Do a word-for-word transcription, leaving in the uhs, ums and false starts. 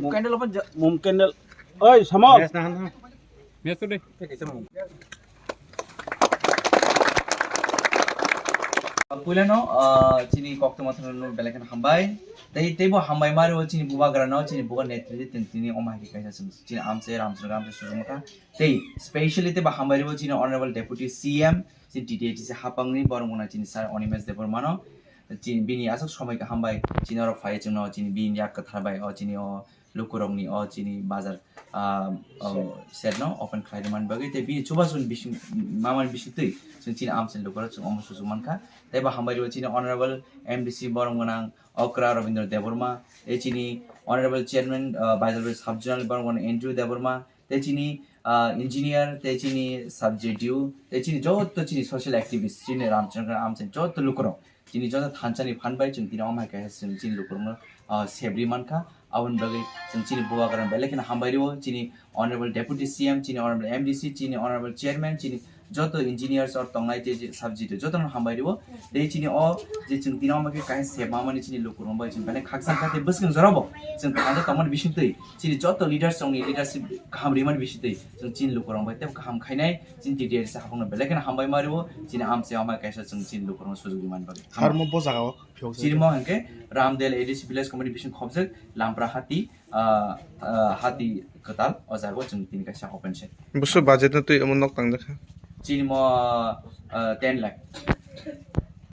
Candle open. Mom candle. Oi, Samol. Puilano, ah, chini koktwma thangno belai kheno hambai. Tei, teibo hambai ma rwo chini bubagrano, chini bubagra netri tei tini omo hai khe kaisa chwng chini amchai Ramchandra amchai sujuma kha. Tei specially teibo hambai rwo chini Honorable Deputy C M, chini T T A D C hapangni borok mwnai chini Sir Animesh Debbarmano. Chini bini aswk somoi kaham bai chini oro phai chwngno chini bini yak kwthar bai o chini o lukurokni o chini bazar, ah, o shed no open khlai rwmani bagwi tei bini chubachu ni bising mamani bisingtwi chwng chini amchaini lukurok chwng omo suchuk mankha. Tei bo hambai rwo chini Honorable M D C borom gwnang Okra Rabindra Debbarma, tei chini Honorable Chairman, ah, Baijalbari Sub Zonal borom gwnang Andrew Debbarma, tei chini, ah, engineer, tei chini sub D O, tei chini joto chini social activist, chini Ramchandra amchaini joto lukurok. Chini joto thansa ni phan bai chwng tini omo hai kaisa chwng chini lukurokno, ah, sebri mankha. Aboni bagwi chwng chini bubagrano belai kheno hambai rwo. Chini Honorable Deputy C M, chini Honorable M D C, chini Honorable Chairman, chini joto engineers or tongnai tei je subject jotono hambai rwo. Tei chini o je chwng tini omo khe kaisa sebma mani chini lukurok bai chwng belai khakchang kha tei bwskang jorabo chwng thansa tongmani bisingtwi chini joto leaders rokni leadership kaham rimani bisingtwi chwng chini lukurok bai tei kaham khainai. Chini T T A D C hapungno belai kheno hambai ma rwo, chini amchai omo kaisa chwng chini lukurokno sujuk rimani bagwi. Harmo bo jaga o phiyok chini mo hwnkhe Ramdel A D C village committee bising khobjak Lampra Hati, ah, ah, Hati Kwtal o jaga o chwng tini kaisa open shed. Busu budget no twi omo nok tang jakha. Chini mo, ah, ten lakh.